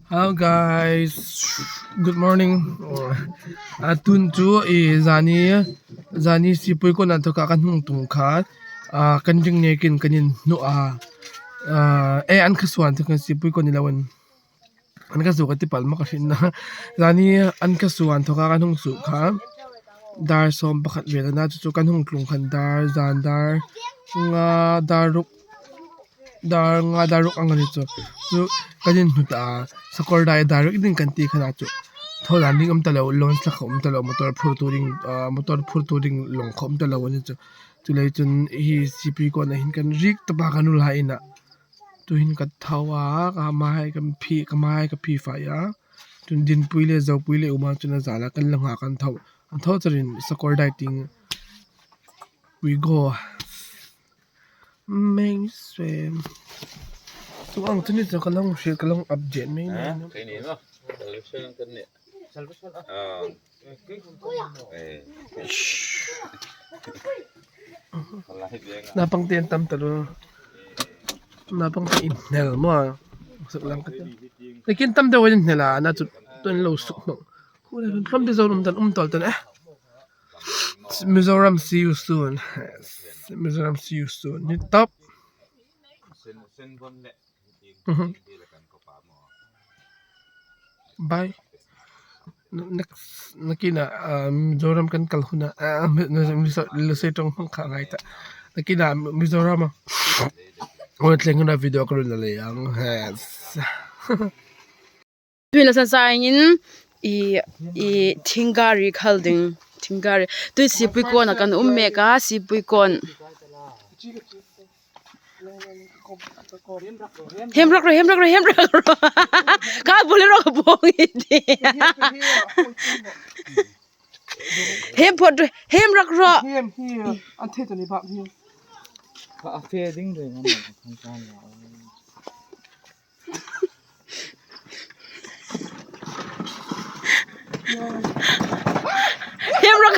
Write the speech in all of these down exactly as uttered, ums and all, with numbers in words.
Hello guys, good morning. A tun chu i zani, zani Sipui kona inthoka kan hung tlung kha. A kan ring nekin kan inhnu a. A e an kha suo inthoka Sipui kon ni loin. An kha suo ka ti pal ma ka hrinna. Zani an kha suo inthoka kan hung suo kha. Dar sawm pakhat vel a na chu chu kan hung tlung khan dar, zan dar, nga dar ruk, dar nga dar ruk ang a ni chu. Chu kan inhnu ta a, Sakorda dar ruk ding kan ti khan a chu. Thaw dan ding um ta lo, launch la kha um ta lo, motor phur tu ding, ah, motor phur tu ding lawng kha um ta lo a ni chu. Chuleiin chun hi Sipui kona hin kan rik ta pa kan ul hai na. Tuhin ka thaw a, ka hmai ka phi, ka hmai ka phi fai a. Tun Dinpui le Zopui le um a chun a zala kan la nga kan thaw. An thaw charin Sakorda tieng we go. Meng swem. Tu ang tuni chu ka long hriet, ka long update mai mai. Kei ni maw. Salvation kan ni. Salvation a. Ah. Eh. Naupang te an tam taluo. Naupang te inhnel maw. Suk lang ka ta. Lekin tam deu an inhnel a, na chu tun lo suk maw. Hu le hlawm te zo um tan um tawp tan eh. Mizoram, see you soon. Yes. Mizoram, see you soon. Ni top. Mhm. Bye. Next, nakina, ah, Mizoram kan kal huna, ah, mi, mi, mi, so, lo sei tong hmang kha ngai ta. Nakina Mizoram a. Oi, tleng huna video ka run la le ang. Yes. Tuhin a san sa ingin i, i thing gari khal ding. Thing gari. Tui Sipui kona kan um mek a, Sipui kon. Hem rak ro, hem rak ro, hem rak ro. Ka bole ro ka bong i ti. Hem phot ro, hem rak ro. Hem hi, an thei ta ni bak hi. Ka a fe ding re ngam kan kan la. Hem rak.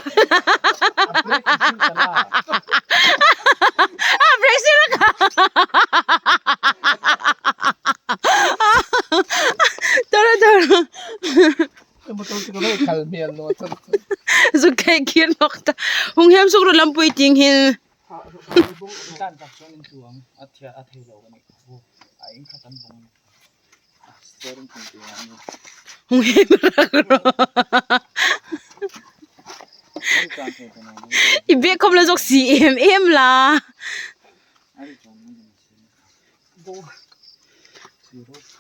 A brake si rak. Tora, tora. Motor chu ka lo kal mial lo chu. Zu kei kir nok ta. Hung hem suk ro lampui tieng hin. Tan tak chuan in chuang. A thia, a thei lo ka ni. A in kha tan bawng. Hung hem rak ro. I bag khawm la zawk si em em la.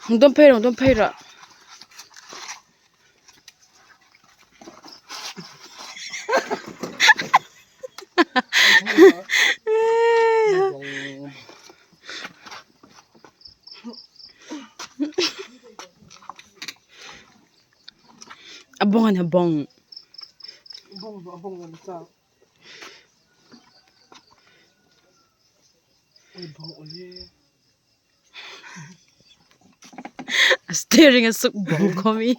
Hung dawm phei rawh, hung dawm phei rawh. A bawng a ni, a bawng. A bawng, a bawng a ni ta. Oi, bawng a ni. A steering a suk bawng khawm i.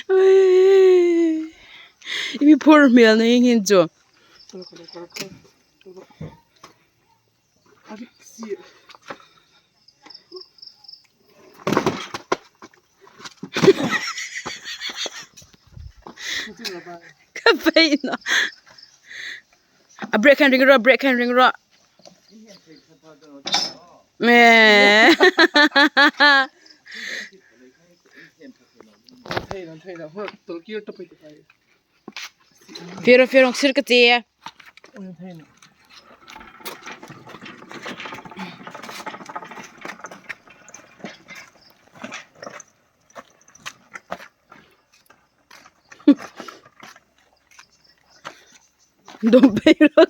Oi. I mi phur hmel na hieng hin chu. Ka paina. A brake han ring rawh, brake han ring rawh. Eh. Thei lo, thei lo. Hoi, tol kir ta pei ta pei. Fero, fero, sir ka ti. Dawm phei rawh.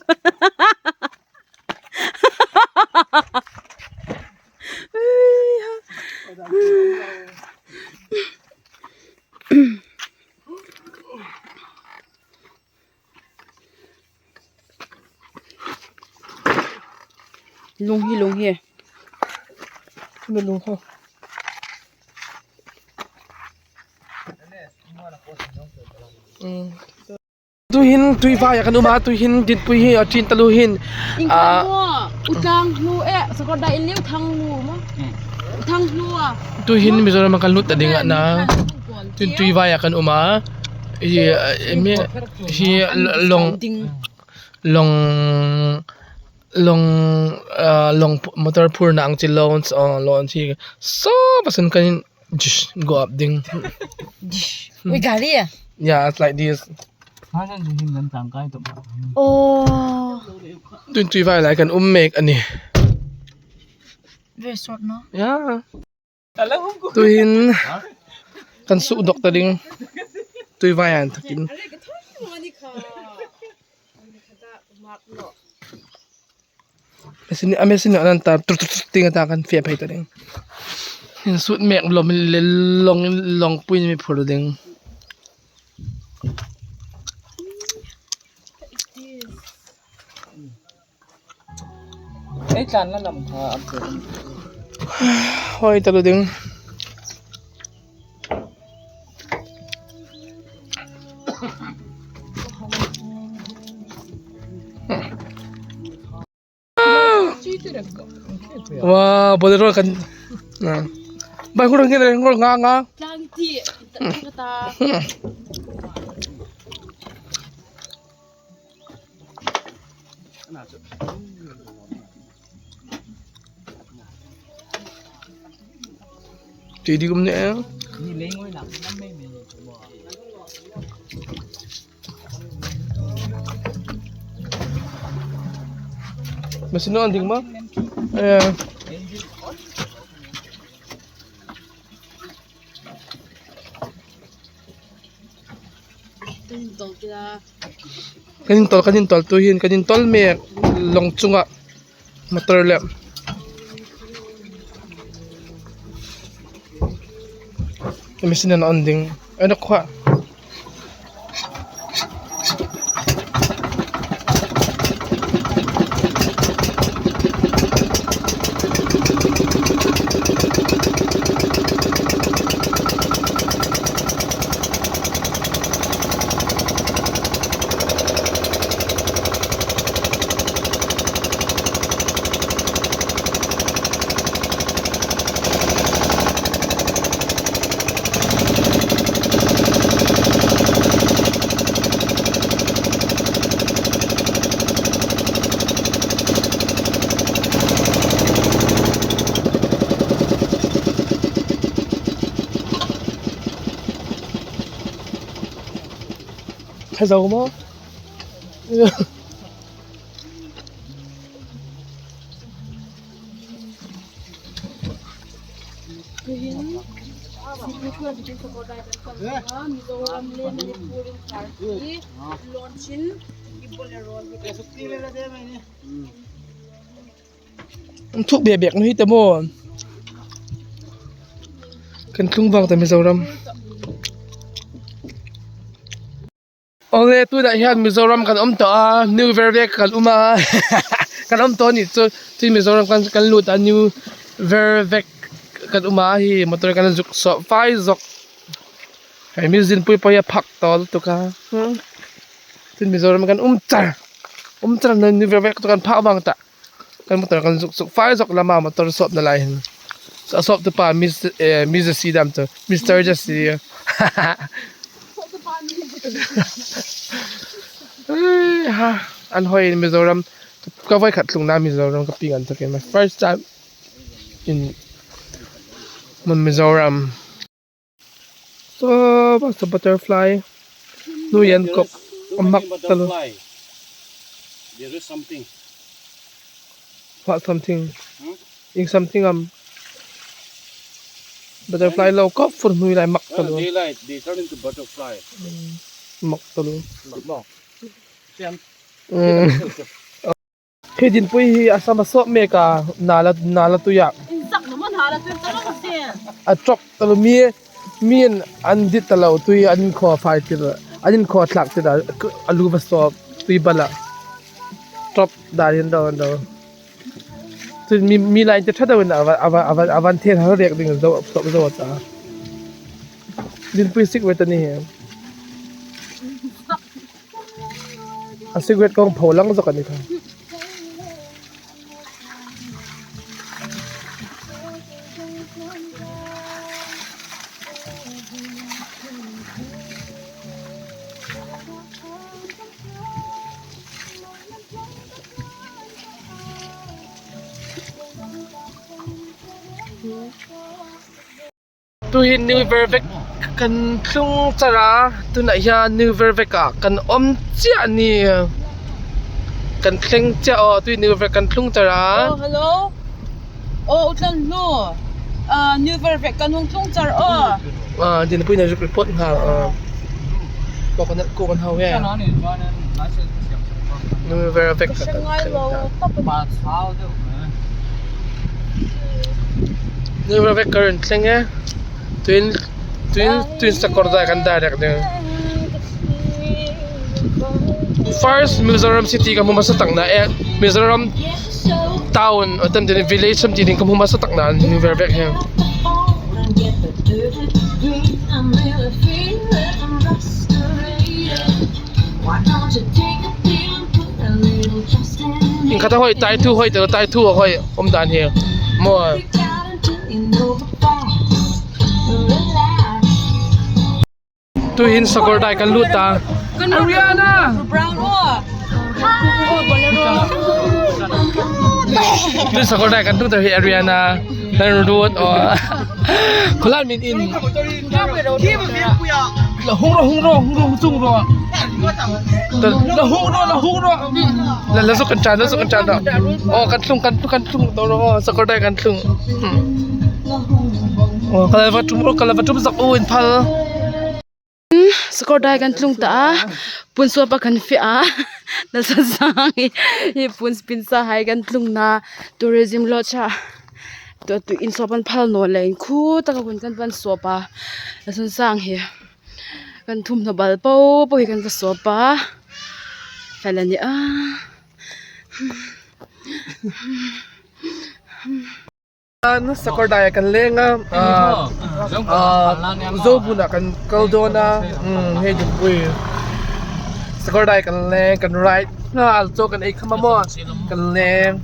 Lung hi, lung hi. Lung ho. Mm. Tuhin tui vaia kan um a, tuhin Dinpui hi a ṭin taluo hin. In ah, kan maw, u tlang hnu e, Sakorda in liu thang hnu maw. Hmm. Tuhin Mizoram kan lut ta ding a na. Tuhin Tuivai-a kan um a. Hi, eh, mi, hi, long, long, long, ah, long motor phurna ang chi launch, oh, launch hi. So, pasan kan dish, go up ding. Dish. Ui, gari a? Yeah, it's like this. Oh. Tuhin Tuivai lai kan um mek a nih. Very short, no? Yeah. Tuhin kan suk dawk ta ding. Tuivai-a inthokin. Mesin, a mesin an ta, tur, tur, tur, ting ta kan fe phei ta ding. Hin suk mek lawm le long, longpui mi phur ding. Ei, tlan la lam kha am pe. Hoi, ta lu ding. Wow, Bolero kan. Na. Bai, hurang kene, hurang nga, nga. Tlang ti, ta, ta, ta. Ti di kum ne. Mesin an ding ma? Eh. Kan intawl, kan intawl tuhin, kan intawl mek long chunga motor le. Mesin an on ding. An khwa. Hello, ma. Tuhin, Mizoram le Manipur in party launch in Bolero. Thuk bek bek naw hi ta maw. Kan tlung vang ta Mizoram. Ole, tu dah hian Mizoram kan awm tawh a, New Vervek kan um a. Kan awm tawh a nih chu, chu Mizoram kan, kan lut a, New Vervek kan um a, hi motor kan zuk sawp fai zawk. Hei, mi zin pui pawh hi a phak tawh lutuk a. Hmm. Tin Mizoram kan um char. Um char na, New Vervek chu kan phak vang ta. Kan motor kan zuk suk fai zawk lama motor sawpna lai hin. Sa sawptu pa Miss, eh, Miss Jesse dam chu. Mister Jesse. Ai, ha. An hoi in Mizoram. Ka voi khat tlungna Mizoram ka pi ngan takin. My first time in Mizoram. So, what's the butterfly? Nuoi an kawk a mak taluo. There is something. What something? Hmm? In something am. Butterfly lo kawk fur nuoi lai mak taluo. Daylight, they turn into butterfly. Hmm. Mak taluo. Mak, mak. Siam. Hmm. Hi dinpui hi a sam a sawp mek a, nala, nala tuia. Insak naw maw, nala tuia ka lo se. A ṭawk taluo mi, mi an, an dit ta lo tui, an inkhaw fai tir, an inkhaw thlak tir a, a lu va sawp tui bala. Ṭawk dan hin ro, ro. Chu mi, mi lai te ṭha deuin a va, a va, a va, a van thei ha rek ding zo, zo, zo ta. Dinpui sik ve ta ni hi. A cigarette kawng pho lang zawk a ni kha. Tuhin New Vervek kan tlung char a, tunah hian New Vervek-ah kan awm chiah a ni. Kan thleng chiah aw, tuhin New Vervek kan tlung char a. Oh, hello. Oh, u tlan hnu. Ah, New Vervek kan hung tlung char aw. Ah, din pui na report nga. Ah. Ko kan, ko kan hau he. New Vervek ka kan thleng ta. New Vervek ka rin thleng e. Tuhin, tuhin, tuhin Sakawrdai kan direct ding. First Mizoram city ka hmu hmasa tak na e. Mizoram town, aw tam tin village sam ti ding ka hmu hmasa tak na New Vervek hi. Inkhat a hoi, tai thu hoi, tai thu a hoi, um dan hi. Maw. Tuhin Sakawrdai kan lut ta. Ariana! Brown, oh. Oh, Bolero. Tuhin Sakawrdai kan lut ta hi Ariana. Kan lut, oh. Khawlai min in. La hung ro, hung ro, hung ro, hung ro. La hung ro, la hung ro. La, la zuk kan chan, la zuk kan chan ro. Oh, kan tlung, kan, kan tlung, ro, oh, Sakawrdai kan tlung. Hmm. Oh, ka la va tum, ka la va tum zak u in phal. Sakawrdai kan tlung ta a, Punsawpa kan fe a, Lalsawmsang hi, hi Punsawpa hai kan tlungna tourism lodge a, tu, tu in sawp an phal naw leiin khu taka hun kan va sawp a, Lalsawmsang hi kan thum hnaw bal po po hi kan va sawp a, fel a ni a. Sakawrdai kan leng a, ah, ah, Zobuna kan kal dawn a, hmm, hei dum pui. Sakawrdai kan leng, kan ride, ah, al cho kan ei kham a maw, kan leng.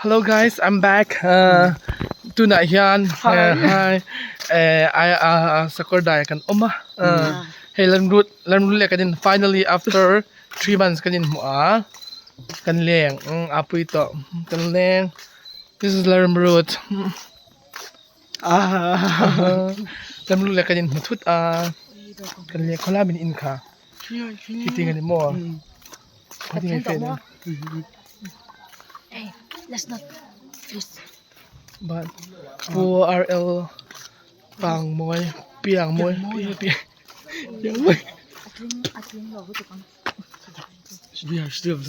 Hello guys, I'm back. Uh, tunah hian, uh, hi. Uh, I, uh, Sakawrdai kan awm a. Uh, hei Lamrut, Lamrut le kan in finally after three months kan inhmu a. Kan leng, mm, a pui tawh. Kan leng. This is Lamrut. Ah. Lamrut le kan inhmu thut a. Kan leng khawlai min in kha. Kiting a ni maw? Mm. Kiting a ni maw? Hey, let's not, please. But Pu R L Pangmawi, Piangmawi, Piangmawi. Pi-, Pi-, Piangmawi.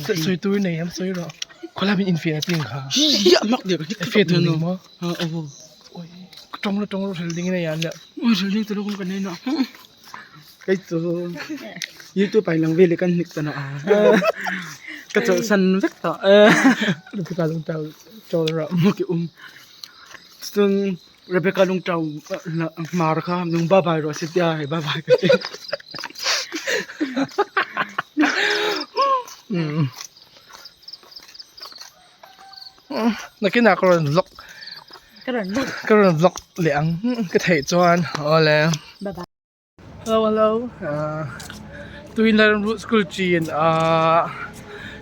Sawi tur nei am sawi rawh. Khawlai min infe a ting kha. Hi, hi, a mak deu ka hnik fe tur ni maw? Ha, oh. Oi, tawng lo, tawng lo, hril ding nei an le. Oi, hril ding tu lo kan nei na. Kei chu YouTube ai lang ve le kan hnik ta na a. Ka chawlsan vek ta. Rebecca Lungtau chawl rawh. Maw ki um. Chun Rebecca Lungtau, eh, la, Hmar kha nung bye bye rawh si tia, bye bye ka ti. Mm. Nakina ka rawn vlog. Ka rawn vlog. Ka rawn vlog le ang. Ka theih chuan. Awle. Bye bye. Hello, hello. Ah, tuin Lamrut School chin, ah,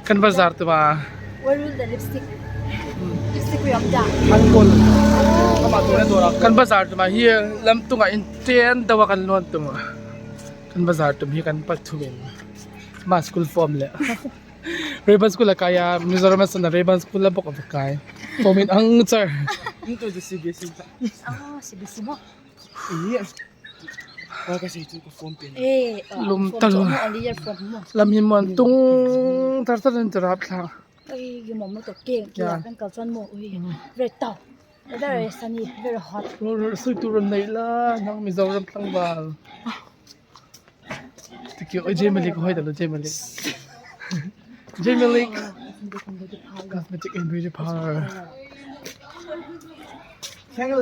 kan bazar tum a. Where will the lipstick? Lipstick we have done. An kol. Kama tu na dora. Kan bazar tum a hi lam tunga in ten dawa kan lawn tum. Kan bazar tum hi kan pathum in. Ma school form le. Rayburn School a kai a, Mizoram a san a Rayburn School a bawk a kai. Form in ang char. Into the C B S E. Ah, C B S E maw? Yes. Ka ka sei chu ka form pen. Eh, ah, lum form ta chu lo. Maw, only year form maw? Lam hi maw tum tar tar in tar ap thla. Ai, you mom to ke ke kan kal chuan maw, ui. Very tough. Very sunny, very hot. Ro ro sui tu ron nei la, nang Mizoram tlangval. Thank you. Oi, Jay Malik, hoi ta lo, Jay Malik. Jay Malik. Cosmetic and beauty parlour. Thank you.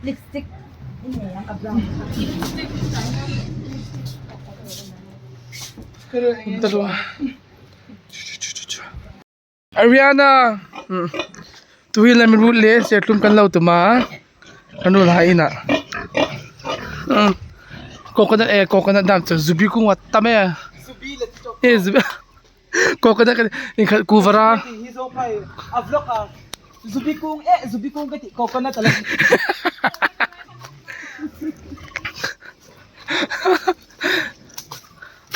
Lipstick. Ini yang ka brown. Lipstick. Ang dalawa. Ariana. Hmm. Tuhin Lamruot le Serthlum kan lo tum a. Kan lo la ina. Hmm. Coconut, eh, coconut dam chu zubi kung wat tam e. Zubi le chu. Eh, zubi. Coconut kan in khat ku vara. Hi zo phai. A vlog a. Zubi kung e, zubi kung ka ti coconut ala.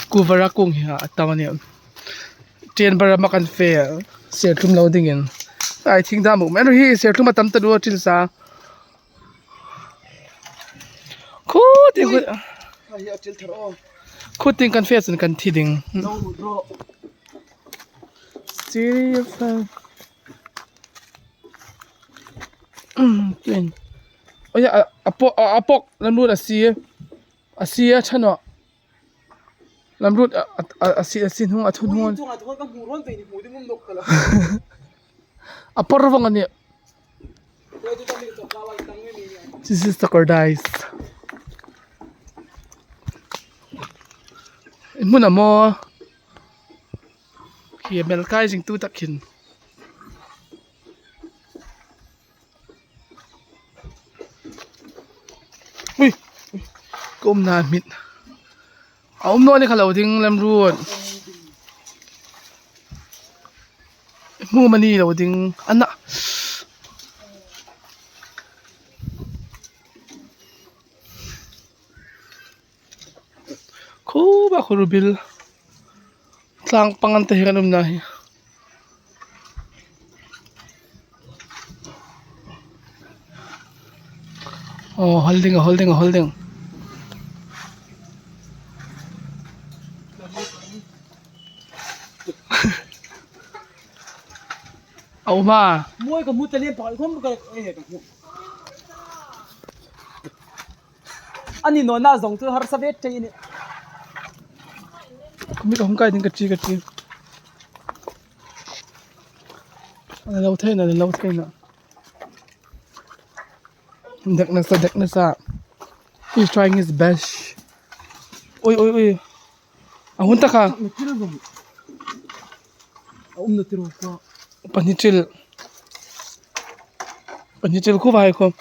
Ku vara kung hi a tam a ni. Train bara ma kan fe, Serthlum lo dingin. I think dam um. Enu hi Serthlum a tam ta du a thil sa. Khu ting khu. Ai, a thil thar o. Khu ting kan fe chun kan thi ding. Lo ro. Serious. Um, tin. Oh ya, a, a pawk, a, a pawk Lamruot a si. A si a chano. Lamruot a, a, a, a si, a si hnung, a thun hnung. A por vong a ni. This is the Sakawrdais. Hmun a maw. Hi a mel kai zing tu tak hin. Ui, ka umna mit. A um naw ni kha lo ding Lamruot. Hmu mani lo ding. Ana. Khuba khurubil. Tlang pangan te hi kan umna hi. Oh, holding, holding, holding. A um a. Moi ka mu ta lien pa khom ka, eh, ka mu. Ani naw na zong chu harsa ve thei ni. Mi ka hung kai ding ka chi ka chi. Ana lo thei na, ana lo thei na. Dek na sa, dek na sa. He's trying his best. Oi, oi, oi. A hun ta kha. A um na tiro ka. Pahni thil. Pahni thil khu vai khu.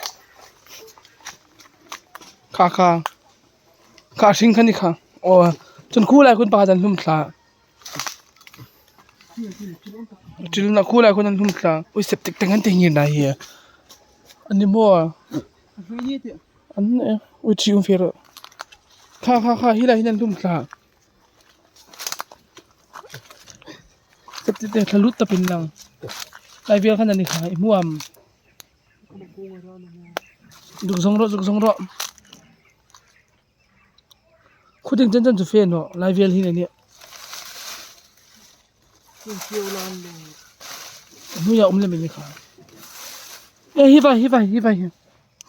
Kha, kha. Kha hring kha ni kha. O, chun khu lai khun pa dan hlum thla. Thil na khu lai khun an hlum thla. Ui, septic tank an ti ngir na hi. Ani maw. An, eh, ui, thi um fe ro. Kha, kha, kha, hi lai hin an hlum thla. Septic tank thla lut ta pin lang. Lai vel khan ani kha, i hmu am. Zuk zong ro, zuk zong ro. Khu ding chen chen chu fe naw, lai vel hin a nih. Hnuoia um lem a ni kha. Eh, hi vai, hi vai, hi vai hi.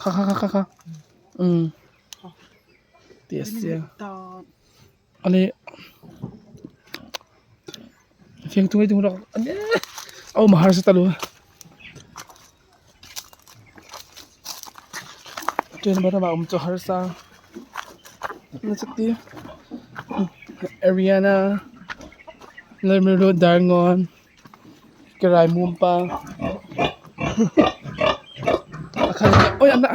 Kha, kha, kha, kha, kha. Um. Tia sia. Ale. Fiang tung, tung ro. Ane. Au, ma harsa taluo. Train bara ma um chu harsa. Na chak ti. Ariana. Lamruot Darngawn. Kerai Mumpa. A khan, oi, an na.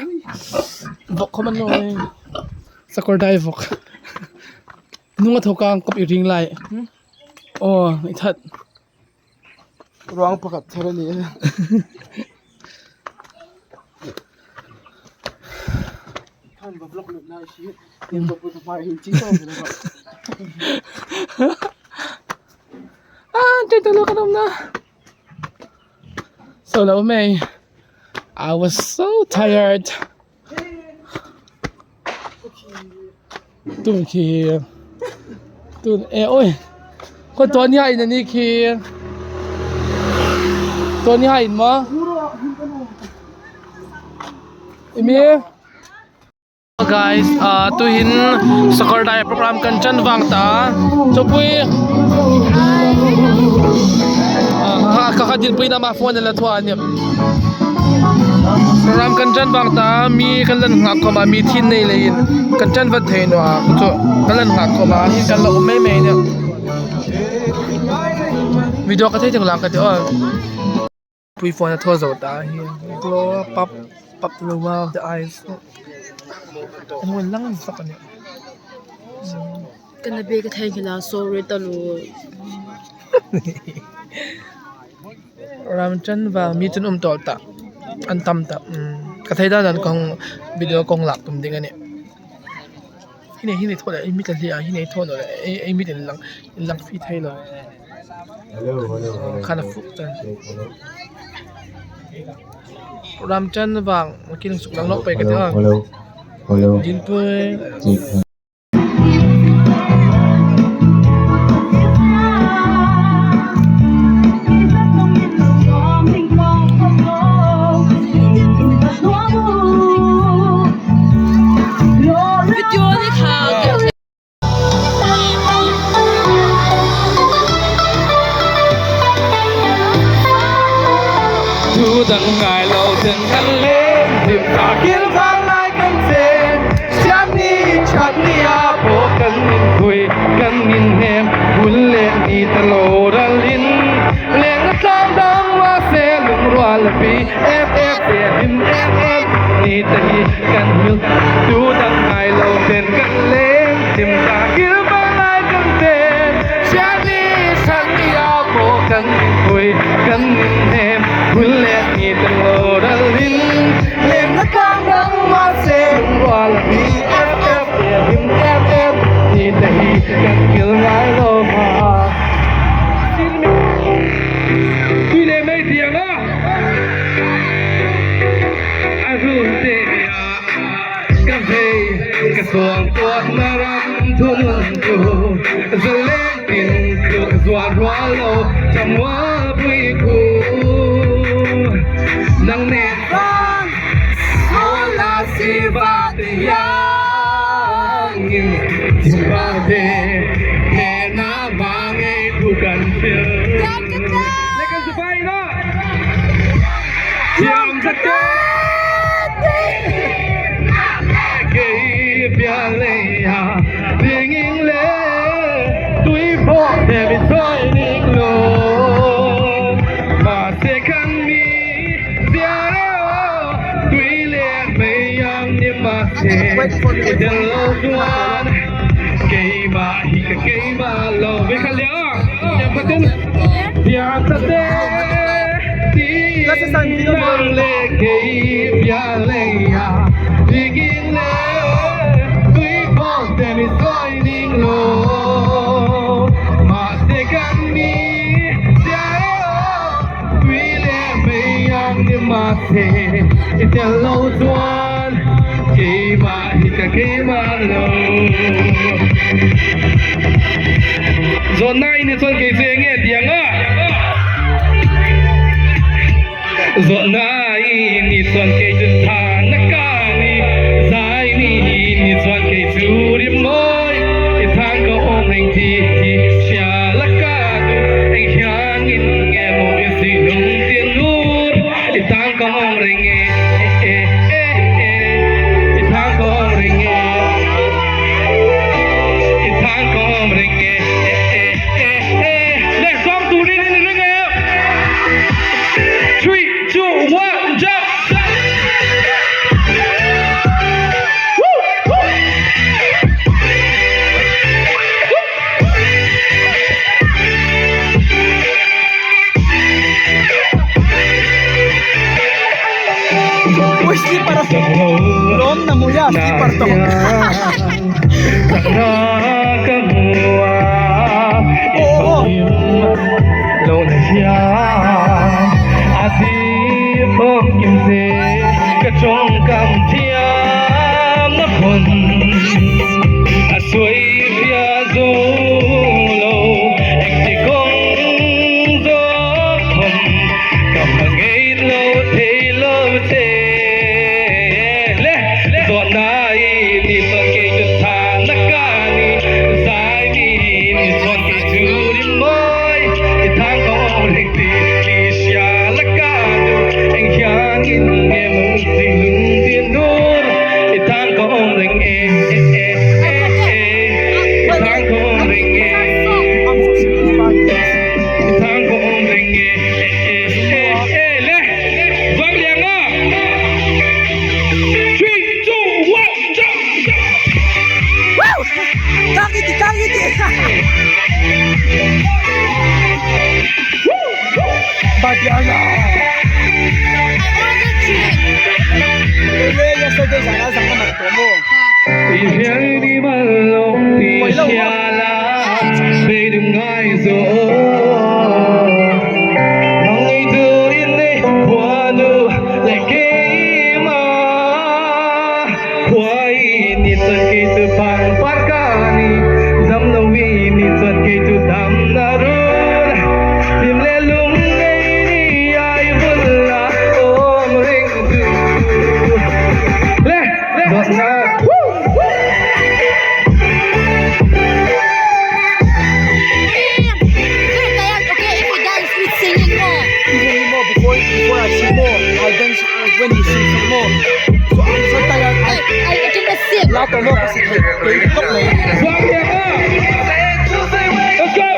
Vawk khom an lo. Sakawrdai vawk. Nunga tho kang kop i ring lai. Hmm? Oh, i that. Ruong pakhat thar a ni. Khan va vlog lut na si. Yen va pu ta mai hin chi to na ba. Ah, te to lo ka dom na. So lo mei. I was so tired. Tun khi. Tun, eh, oi. Ko Tony hai na ni khi. Tony hai ma. Imi. Guys, ah, tuhin Sakawrdai program kan chan vang ta. Chawpui. Ah, ka, ka Dinpuiin ama phone la thua ni. Program kan chan vang ta, mi kan lan nghak khawma, mi thin nei leiin kan chan vat thei naw a. Chu kan lan nghak khawma, hi kan la um mei mei ni. Video ka thei thei lang ka ti aw. Pui phone a thaw zo ta hi. Glow up, up, up, glow up the eyes. An hmun lang zak a nih. Kan na be ka thei khi la, sorry ta lo. Ram chan vang mi chun um tawl ta. An tam ta. Hmm. Ka thei dan dan kong video kong lak tum ding a nih. Hi nei, hi nei thaw le, ei mit a hliah, hi nei thaw naw le, ei, ei mit in lang, in lang fi thei lo. Hello, hello, hello. Khan a fuk tan. Hello. Ram chan vang, kin suk lang lawk pei ka ta. Hello, hello. Dinpui. Check. Video ni kha. Thu dang ngai lo ten kan leng, dim ta kil vang lai kan chen. Siam ni chat ni a po kan min khui, kan min hem, hun leng ni ta lo ral in. Leng na tlang dang ma se lung rual a pi. F F, F F, him F F, ni ta hi kan hmil. Thu dang ngai lo ten kan leng, dim ta kil vang lai kan chen. Siam ni, siam ni a po kan min khui, kan min hem, hun leng ni ta lo ral in. Leng na tlang dang ma se lung rual a pi. F F, F F, him F F, ni ta hi kan hmil ngai lo ma. Tui le mei tiang a. A run te a. Ka vei, ka suang tuak na ram thunun tu. Zaleng tin tu zuan rual lo. Chamwa bui ku. Nang ne vang. Sola siva te yang. Siva te. He na vang ei tu kan fil. Kan ka ta. Le kan siva ina. Thiam ka ta. Kei bia le ya, dingin le, tui bo te mi soi ning lo. Ma se kan mi, zia ro, tui le mei ang ni ma se, i del lo tuan. Keima hi ka keima lo, ve ka le a. Biata te, ti nang le kei bia le ya, bigin le, tui bol te mi soi ning lo, ma se kan mi, sia e o, tui le mei ang ni ma se, i tel lo tuan, keima hi ka keima lo. Zona ini chun kei chu eng nge ti ang a. Zona ini chun kei chu than na ka ni. Zai ni ini chun kei chu ri moi. I than ka om ring ti hi sia la ka tu. Eng hiang in nge mo i si lung ti nu. I tang ka om ring e, e, e, e, e. I tang ka om ring e. I tang ka om ring e, e, e, e, e. Le song tu ring ring ring e. Three, two, one, jump. Woo, woo. Ui, slipper. Lawm na muya, slipper to. Ka hmu a, i hmu lo na hia, a ti pawm kim se, ka ṭawngkam thiam na phun. A suoi fia zo lo, ek ti kong zo khom, ka hmangai lo thei lo che. Le, le, zo na i Kiti, kang kiti. Badiana. Le, yesterday zana zang ka mat ko mo. I hial ni mal long ti siala, bei dum ngai zo. Mang ei tu in nei, khua nu le keima. Khua i ni chun kei chu pangpar ka ni, damlo i ni chun kei chu damna run. Lim le lung ngei ni ei bula om ring tu. Le, le, dawtna. Woo, woo. If you dance with singing more. Even more before, before I sing more, I dance when you sing some more. So I'm so tired. I, I, I cannot sing. Later, no, kasi kay, kay, kay, Let's go!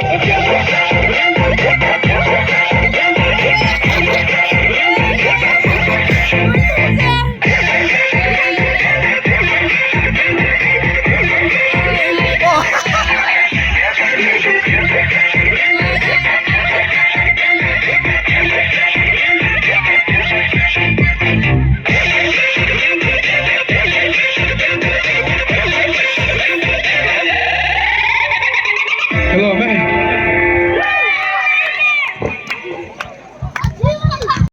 Hello,